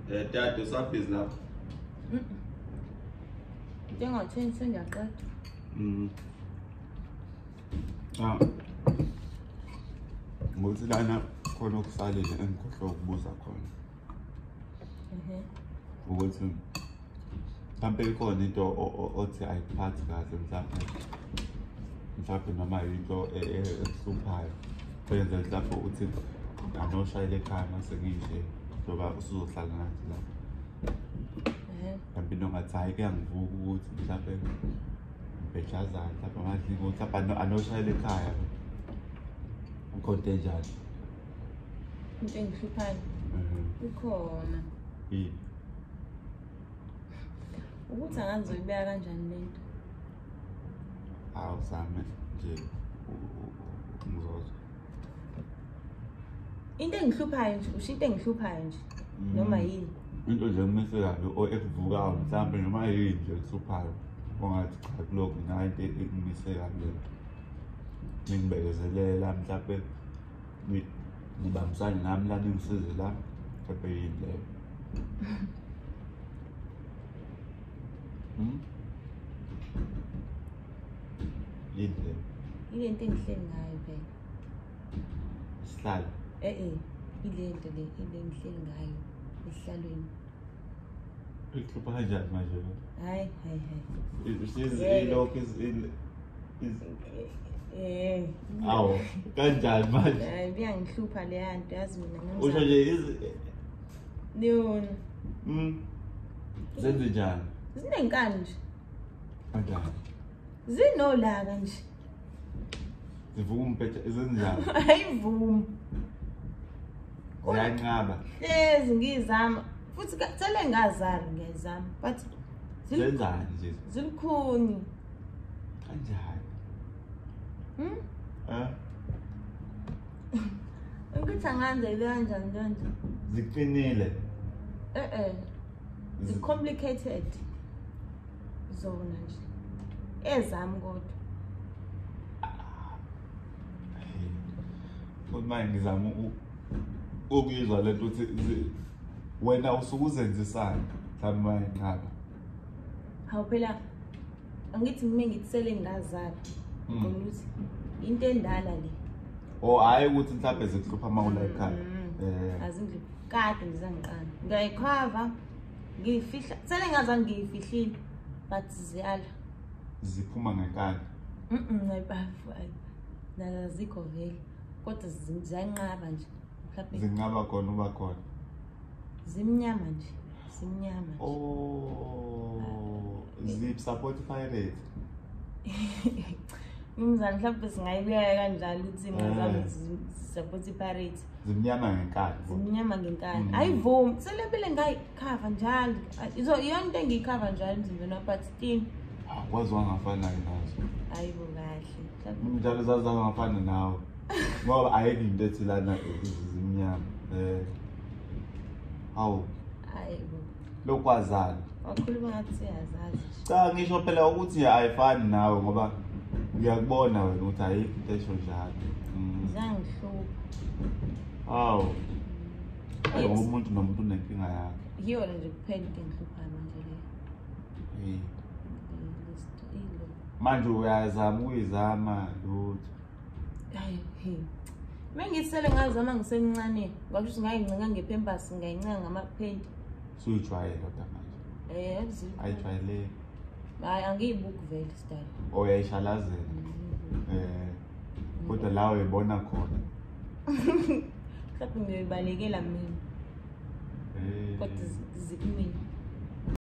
Dad, usabhizi lapho? Njengo-10 sengiyaqeda. Ah. Ngokuthi lana khona okusalile engikhohlwe ukubuza khona. Ukuthi mhlampe ikhona into othi ayikuphathi kahle mhlampe noma into ekuhluphayo. Kwenza mhlampe uthi anoshayela ekhaya mase nginje njengoba usuzohlala nathi la. Mhlampe into ongathi hhayi kuyangivuka ukuthi mhlampe ngibhejazana mhlampe amadlingo mhlampe anoshayela ekhaya. Ukhona into enjalo? Into engihluphayo? Ikhona. Yini? Ukuthi angazoyibeka kanjani lento? Awuzame nje ngizozwa. Into engihluphayo nje, usho into engihluphayo nje. Noma yini? Into nje ekumise kabi ekuvukayo mhlampe noma yini nje ekuhluphayo. Ongathi cha kulokhu nayo into ekumise kabi le. Ningibekezelela mhlampe nibambisane nami la ningisize la mhlampe yini leyo. Yini leyo? Ile nto engihleli ngayo phela. Isihlalo? Ile nto le, ile engihleli ngayo esihlalweni. Ikuhlupha kanjani manje? Hayi, hayi, hayi. Ilokhu Awu, kanjani manje? Hayi, kuyangihlupha leya nto, yazi mina ngimzama. Usho nje Liyona. Zenze njani? Zinenkani nje. Kanjani? Zinolaka nje. Zivuka umpetha, zenze njani? Ayivumi. Ziyanqaba. Hlezi ngizama. Futhi sele ngazali ngiyazama. But zenzani nje? Zilikhuni. Kanjani? Ukuthi anganze kanjani kanjani? Ziqinile. Zi-complicated. Zona nje. Ezami kodwa. Kodwa manje ngizama ukuyizwa lento ukuthi wena usuke uzenzisani mhlawumbe mayinqaba. Hawu phela angithi mina ngithisele ngazala. Ngibona ukuthi into endala le. Oh hayi ukuthi mhlawumbe zikuhlupha uma ula ekhaya. Azindlu kade ngizangiqala. Ngiyayikhava ngiyifihla. Sele ngazange ngiyifihlile but ziyala. Ziphuma ngenkani. Nazikho vele. Kodwa ziyanqaba nje. Mhlawumbe zinqaba khona uba khona. Zimnyama nje. Zimnyama nje. Oh, zip support Pirates. Mnumzane mhlawumbe singayibeka kanjalo ukuthi ngazama support Pirates. Zimnyama ngenkani. Zimnyama ngenkani. Ayivumi. Selebele ngayikhava njalo. So iyona into engiyikhava njalo emzimbeni but still kwazi wangafana nazo. Ayibo kahle. Njalo zazi ngafana nawe. Ngoba ayikho into ethi lana zimnyama. Hawu. Ayibo. Lokwazana. Wakhuluma ngathi siyazazi. Cha ngisho phela ukuthi ayifani nawe ngoba ngiyakubona wena ukuthi ayikho into esho njalo. Zangihlupha. Hawu. Ayi umuntu nomuntu unenkinga yakhe. Iyona nje kuphela into engihluphayo manje le. Manje uyazama ukuyizama lutho. Hayi he. Mengisele ngazama ngisemncane, ngasho ukuthi ngayincenga ngepampers, ngayincenga ngamaphenti. Suyijwayele kodwa manje. Ayijwayeleki. Hayi angiyibuki vele style. Uyayishalazela. Kodwa la uyibona khona. Mhlawumbe ngiyoyibalekela mina. Kodwa zikumina.